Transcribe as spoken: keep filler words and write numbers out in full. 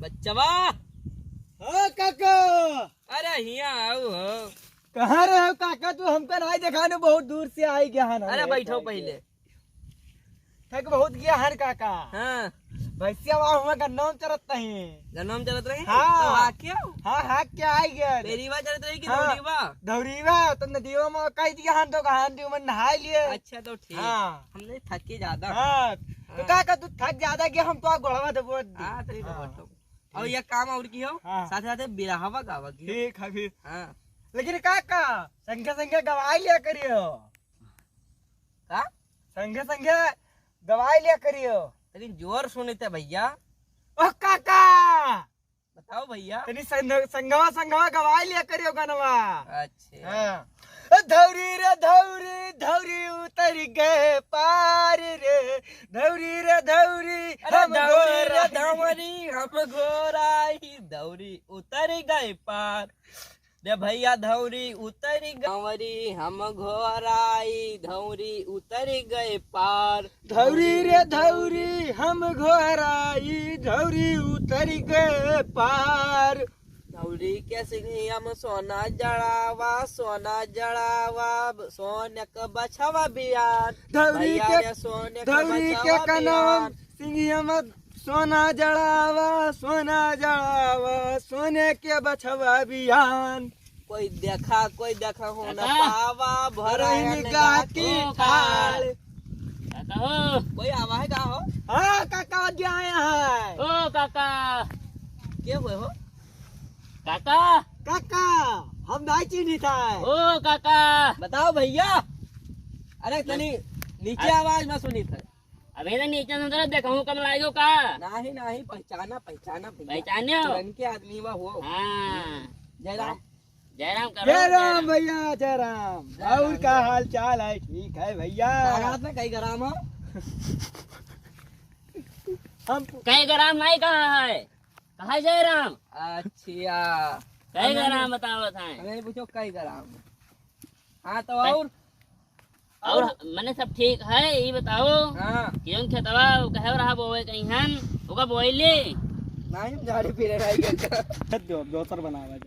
बच्चवा। हाँ काका। अरे हियाँ आओ हो। कहाँ रहे हो काका, तू हमका नाहीं देखाने, बहुत दूर से आई गया है ना। अरे बैठो पहिले। थक बहुत गया है काका। हाँ। भैंसिया वहाँ हुआ गन्ना में चरत रही। गन्ना में चरत रही? हाँ। तो हाँ क्या? हाँ, हाँ क्या आई गया? पेरीवा चरत रही कि हाँ। धौरीवा? धौरीवा, तो नदियों में कह दिया हम तो कहाँ नदियों में नहाई लिए। अच्छा तो ठीक। हाँ। हमने थके ज्यादा। हाँ। तो हाँ। काका तू थक ज्यादा गया, हम तो गोड़वा दबो दी। हाँ, तो ये तो हाँ। बैठो। और ये काम और की हो, हाँ। साथे साथे बिरहवा गावा की हो। ठीक है फिर। हाँ। लेकिन काका, संगे संगे गवाई लिया करियो। का? संगे संगे गवाई लिया करियो। तनी जोर सुनित है भैया। ओ काका! बताओ भैया। तनी संग-, संगवा संगवा गवाई लिया करियो गनवा। अच्छा। हाँ। ए धौरी रे धौरी, धौरी उतर गए पार रे। धौरी रे धौरी, अरे हम धौरी रे घोराई। धौरी, हम घोराई, धौरी उतर गए पार। रे भैया धौरी उतर गए, धौरी हम घोराई, धौरी उतर गए पार। धौरी रे धौरी, हम घोराई, धौरी उतर गए पार। धौरी के सिंघिया में सोना जड़ावा, सोना जड़ावा, सोने के बछवा बियान। धौरी भैया के, रे सोने के धौरी के बछवा कनवा बियान। सिंघिया में सोना जड़ावा, सोना जड़ावा, सोने के बछवा बियान। कोई देखा, कोई देखा हो न काका। पावा, भरा रहन है गा गाकी ओ काका। ठाड़। काका हो। कोई आवा है का हो? हाँ, काका, आ गया है। ओ काका। के हुए हो? काका। काका, हम नहीं चिन्हित है। ओ काका। बताओ भैया। अरे, तनी नीचे आवाज में सुनित है। अबे तो नीचे से जरा देखहूँ कम लाइगो का? नाही, नाही, पहचाना, पहचाना भैया। पहचान्यो? पुरनके आदमी बा हो। हाँ। जय राम। जय राम करो, जय जय राम राम। भैया, जय राम। जय और राम, का जय राम। हाल चाल है? ठीक है भैया। बारात में कई ग्राम हो? हम कई ग्राम नहीं कहा है, कहा जय राम। अच्छा। कई हमें ग्राम बतावत हैं। हमें पूछो कई ग्राम। हाँ, तो कई और? और मने सब ठीक है, ई बताओ। हाँ। क्यों खेतवा कहे रहा बोवे कहीं हन, ओका बोइली? नहीं, हम झाड़ी पीले रह गए। दो-, दोसर बनावे।